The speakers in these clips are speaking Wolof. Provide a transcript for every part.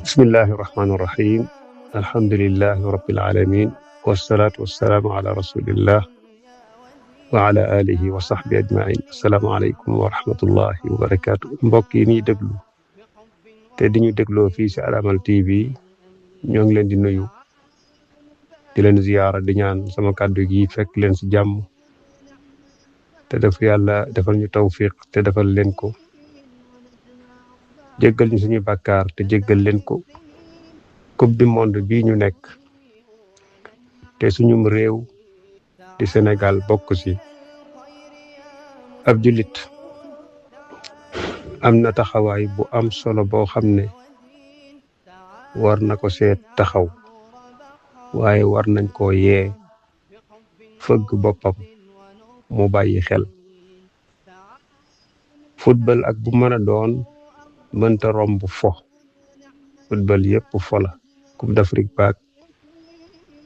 bismillahi irrahmani irrahim alhamdulilahi rabbil alamin wasalaatu wasalaamu ala rasulillah wa ala alihi wa sahbi ajmain assalaamu aleykum wa rahmatullahi wa barakatu mbokk yi ñuy déglu te di ñu dégloo fii si Al Amal TV ñoo ngi leen di nuyu di leen ziyaara di ñaan sama kàddu gi fekk leen si jàmm te def yàlla defal ñu tawfiq te defal leen ko jéggal ñu suñu bàkkaar te jéggal leen ko coupe du monde bii ñu nekk te suñum réew di Sénégal bokk ci ab jullit am na taxawaay bu am solo boo xam ne war na ko seet taxaw waaye war nañ koo yee fëgg boppam mu bàyyi xel football ak bu mën a doon mënta romb fo football yëpp fo la coupe d'Afrique baak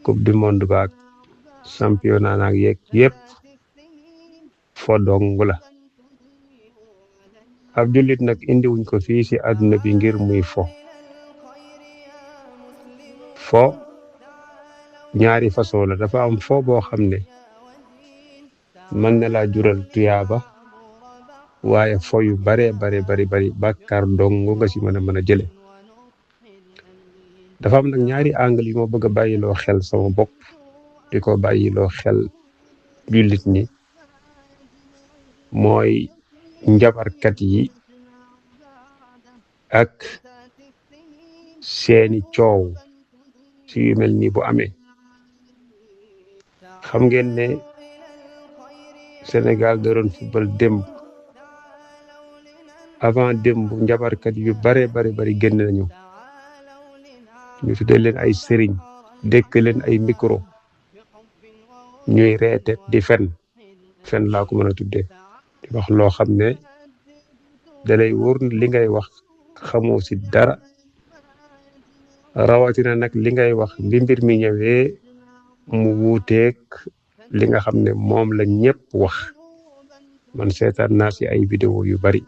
coupe du monde baak championnat naag yeeg yëpp fo dong la ab jullit nag indiwuñ ko fii ci àdduna bi ngir muy fo ñaari façon la dafa am fo boo xam ne mën na laa jural tuyaaba waaye fo yu bari bàkkaar dong nga ci mën a jële dafa am nag ñaari angle yu ma bëgg a bàyyiloo xel sama bopp di ko bàyyiloo xel jullit ñi mooy njabarkat yi ak seeni coow ci yu mel nii bu amee xam ngeen ne Sénégal da doon football démb avant démb njabarkat yu bari génn nañu ñu tuddee leen ay sëriñ dékk leen ay micro ñuy reete di fen laa ko mën a tuddee di wax loo xam ne dalay wóor li ngay wax xamoo ci dara rawatina nag li ngay wax bi mbir mi ñëwee mu wuuteeg li nga xam ne moom la ñëpp wax man seetaan naa ci ay vidéo yu bari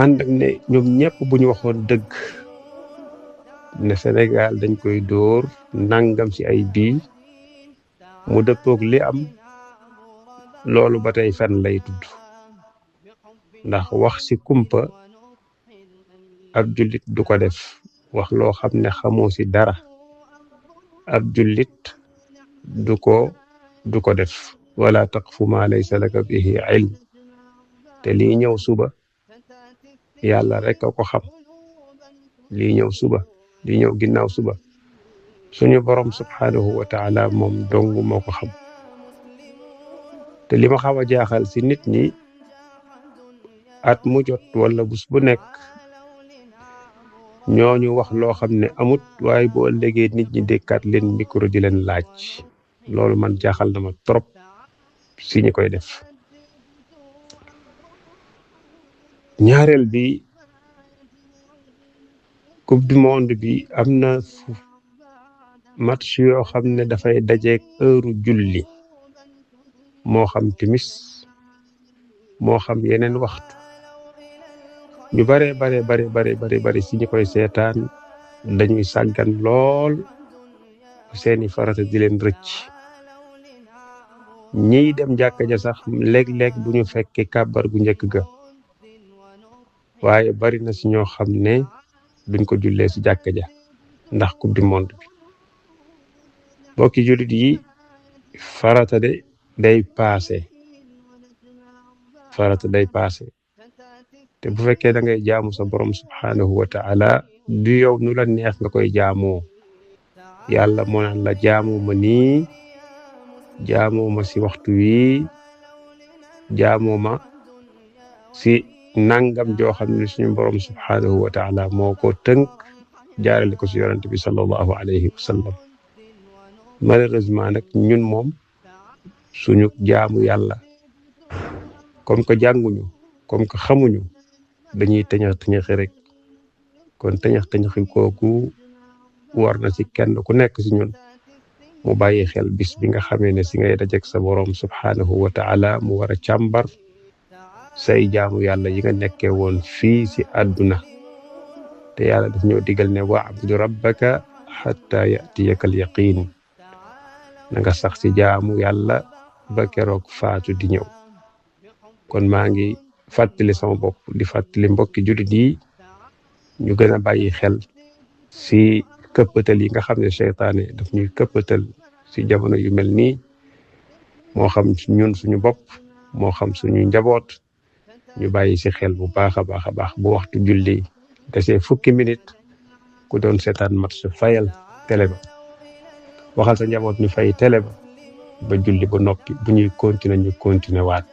ànd ak ne ñoom ñëpp bu ñu waxoon dëgg ne Sénégal dañ koy dóor nangam ci ay bii mu dëppoog li am loolu ba tey fen lay tudd ndax wax ci kumpa ab jullit du ko def wax loo xam ne xamoo ci dara ab jullit du ko def wala taqfu ma laysa laka bihi ilm te lii ñëw suba yàlla rek a ko xam lii ñëw suba lii ñëw ginnaaw suba suñu borom subhanahu wa taala moom dong moo ko xam te li ma xaw a jaaxal ci nit ñi at mu jot wala bés bu nekk ñooñu wax loo xam ne amut waaye bu ëllëgee nit ñi dékkaat leen micro di leen laaj loolu man jaaxal na ma trop ci ñi koy def ñaareel bi coupe du monde bi am na match yoo xam ne dafay dajeek heure julli moo xam timis moo xam yeneen waxtu ñu bari ci ñi koy seetaan dañuy sàggan lool seeni farata di leen rëcc ñiy dem jàkka ja sax léeg-léeg bu ñu fekkee kàbbar gu njëkk ga waaye bari na ci ñoo xam ne duñ ko jullee ci jàkka ja ndax coupe du monde bi bokki jullit yi farata day paase te bu fekkee da ngay jaamu sa borom subhanahu wa taala du yow nu la neex nga koy jaamoo yàlla moo naan la jaamoo ma nii jaamoo ma ci waxtu wi jaamoo ma ci nangam joo xam ne suñu borom subhanahu wa taala moo ko tënk jaarale ko ci yonent bi sallallahu alayhi wa sallam malheureusement nag ñun moom suñu jaamu yàlla comme que jànguñu comme que xamuñu dañuy tëñaxi rek kon tëñaxi kooku war na ci kenn ku nekk ci ñun mu bàyyi xel bis bi nga xamee ne ci ngay dajek sa borom subhanahu wa taala mu war a càmbar say jaamu yàlla yi nga nekkee woon fii ci àdduna te yàlla daf ñoo digal ne wa'budu rabbaka hatta ya'tiyaka al-yaqin na nga sax ci jaamu yàlla ba keroog faatu di ñëw. kon maa ngi fàttali sama bopp di fàttali mbokki jullit yi ñu gën a bàyyi xel si këppatal yi nga xam ne seytaane daf ñuy këppatal si jamono yu mel nii moo xam ñun suñu bopp moo xam suñu njaboot ñu bàyyi si xel bu baax a baax a baax bu waxtu julli desee fukki minute ku doon seetaan match fayal télé ba waxal sa njaboot ñu fay télé ba julli ba noppi bu ñuy continuer ñu continuer waat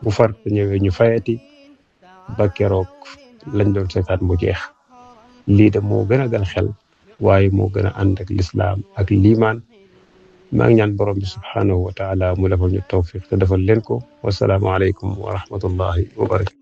bu far ñëwee ñu fayati ba keroog lañ doon seetaan mu jeex. lii de moo gën a dal xel waaye moo gën a ànd ak lislaam ak liimaan. maa ngi ñaan borom bi subhaanahu wa taala mu defal ñu tawfiq te defal leen ko. wasalaamu aleykum wa rahmatullahi wa barakatu.